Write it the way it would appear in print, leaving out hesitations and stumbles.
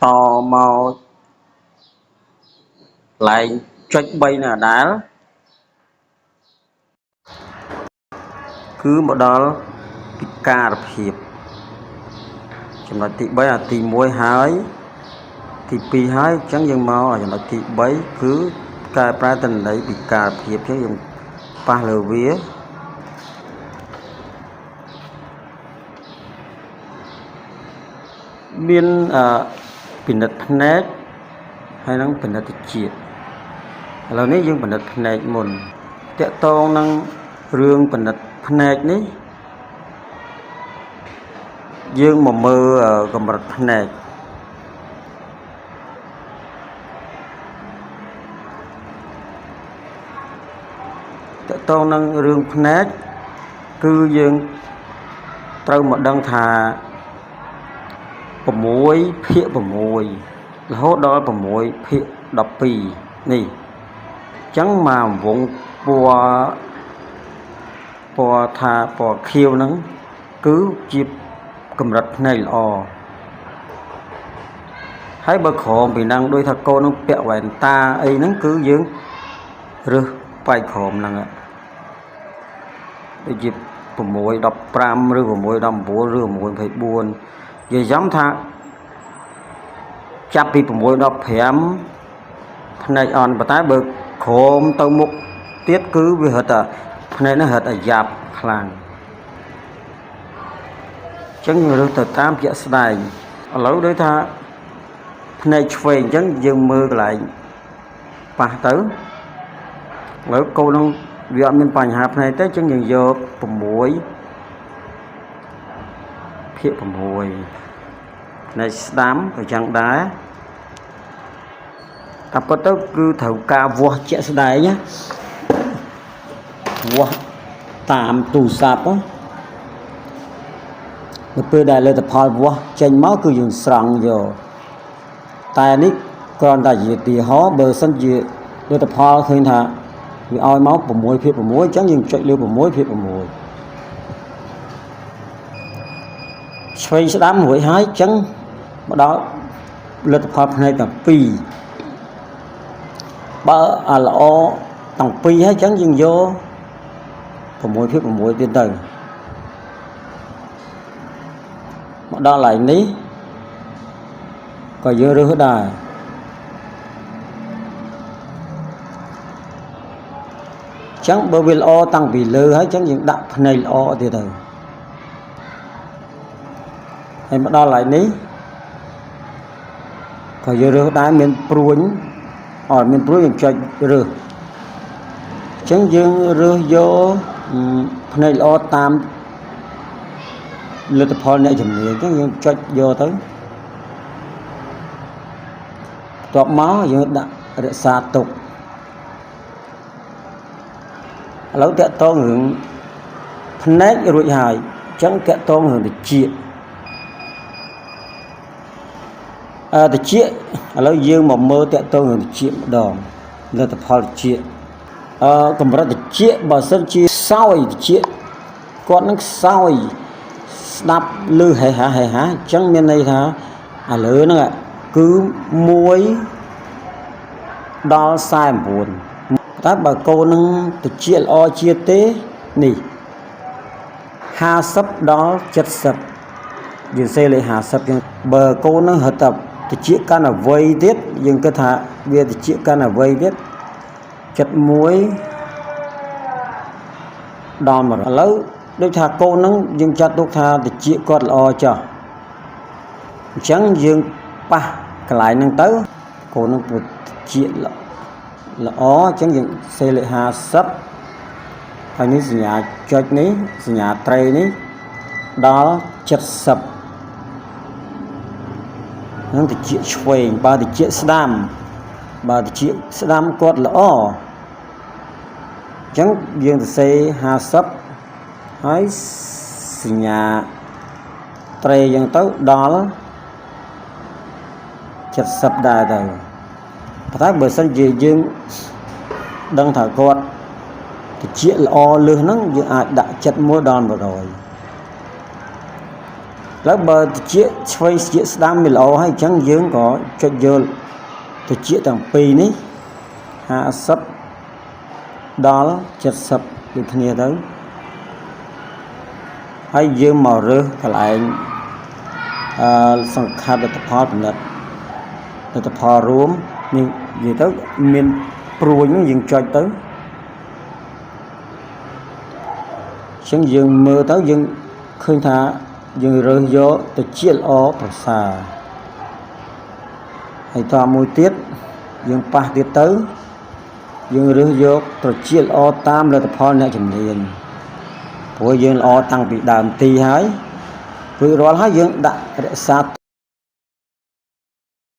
តមកកន្លែងចុច3នៅដដែលគឺមកដល់ពិការភាពចំណុចទី3អាទី1ហើយទី2ហើយអញ្ចឹងយើងមកចំណុចទី3គឺកែប្រែទិន្នន័យពិការភាពអញ្ចឹងយើងប៉ះលើវាមានអឺពិនិត្យភ្នែកហើយនឹងពិនិត្យតិចឥឡូវនេះយើងពិនិត្យភ្នែកមុនតកតងនឹងរឿងពិនិត្យភ្នែកនេះយើងមកមើលកម្រិតភ្នែកតកតងនឹងរឿងភ្នែកគឺយើងត្រូវមកដឹងថា6ភាគ6រហូតដល់6ភាគ12នេះអញ្ចឹងមកវងពណ៌ពណ៌ថាពណ៌ខៀវហ្នឹងគឺជាកម្រិតភ្នែកល្អហើយបើក្រោមពីហ្នឹងដូចថាកូននឹងពាក់វ៉ែនតាអីហ្នឹងគឺយើងរើសបែកក្រោមហ្នឹងដូចជា6 15ឬ6 19ឬ6 24និយាយចំថាចាប់ពី6 15ភ្នែកអន់ប៉ុន្តែបើក្រោមទៅមុខទៀតគឺវារត់តែភ្នែកហ្នឹងរត់តែយ៉ាប់ខ្លាំងអញ្ចឹងយើងរើសទៅតាមជាក់ស្ដែងឥឡូវដូចថាភ្នែកឆ្វេងអញ្ចឹងយើងមើលកន្លែងប៉ះទៅឥឡូវកូននឹងវាអត់មានបញ្ហាភ្នែកទេអញ្ចឹងយើងយក6ភាគ6ភ្នែកស្ដាំក៏ចឹងដែរតែពិតទៅគឺត្រូវការវាស់ជាក់ស្ដែងណាវាស់តាមទូរស័ព្ទនៅពេលដែលលទ្ធផលវាស់ចេញមកគឺយើងស្រង់យកតែនេះគ្រាន់តែជាឧទាហរណ៍បើសិនជាលទ្ធផលឃើញថាវាឲ្យមក6ភាគ6អញ្ចឹងយើងចុចលើ6ភាគ6ឆ្វេងស្ដាំរួចហើយអញ្ចឹងមកដល់លទ្ធផលផ្នែកទាំងពីរបើអាល្អទាំងពីរហើយអញ្ចឹងយើងយក6ភាគ6ទៀតទៅមកដល់កន្លែងនេះក៏យើងរើសដែរចឹងបើវាល្អតាំងពីលើហើយចឹងយើងដាក់ភ្នែកល្អទៀតទៅហើយមកដល់កន្លែងនេះក៏យើងរើសដែរមានព្រួញអត់មានព្រួញយើងចុចរើសចឹងយើងរើសយកភ្នែកល្អតាមលទ្ធផលអ្នកជំនាញចឹងយើងចុចយកទៅបន្ទាប់មកយើងដាក់រក្សាទុកឥឡូវតកតងរឿងភ្នែករួចហើយអញ្ចឹងតកតងរឿងតិចអឺតិចឥឡូវយើងមកមើលតកតងរឿងតិចម្ដងលទ្ធផលតិចអឺកម្រិតតិចបើសិនជាសោយតិចគាត់នឹងសោយស្ដាប់ឮហេហាហេហាអញ្ចឹងមានន័យថាឥឡូវហ្នឹងគឺ1ដល់49តែបើកូននឹងតិចល្អជាទេនេះ50ដល់70យើងសេលេខ50យើងបើកូននឹងរត់តែតិចកាន់តែវ័យទៀតយើងគិតថាវាតិចកាន់តែវ័យទៀត71ដល់100ឥឡូវដូចថាកូននឹងយើងចាត់ទុកថាតិចគាត់ល្អចោះអញ្ចឹងយើងប៉ះកន្លែងហ្នឹងទៅកូននឹងតិចល្អអញ្ចឹងយើងសេលេខ50ហើយនេះសញ្ញាចុចនេះសញ្ញាត្រីនេះដល់70ហ្នឹងតិចឆ្វេងបើតិចស្ដាំបើតិចស្ដាំគាត់ល្អអញ្ចឹងយើងសរសេរ50ហើយសញ្ញាត្រីអញ្ចឹងទៅដល់70ដែរទៅប៉ុន្តែបើសិនជាយើងដឹងថាគាត់តិចល្អលើសហ្នឹងយើងអាចដាក់71ដល់100 ឥឡូវបើតិចឆ្វេងតិចស្ដាំវាល្អហើយអញ្ចឹងយើងក៏ចុចយកតិចទាំងពីរនេះ50ដល់70ដូចគ្នាទៅហើយយើងមករើសកន្លែងអឺសង្ខេបលទ្ធផលពិនិត្យលទ្ធផលរួមនេះនិយាយទៅមានព្រួយហ្នឹងយើងចុចទៅអញ្ចឹងយើងមើលទៅយើងឃើញថាយើងរើសយកទៅជាល្អប្រសើរហើយតមួយទៀតយើងប៉ះទៀតទៅយើងរើសយកត្រចៀកល្អតាមលទ្ធផលអ្នកជំនាញព្រោះយើងល្អតាំងពីដើមទីហើយរួចរាល់ហើយយើងដាក់រក្សា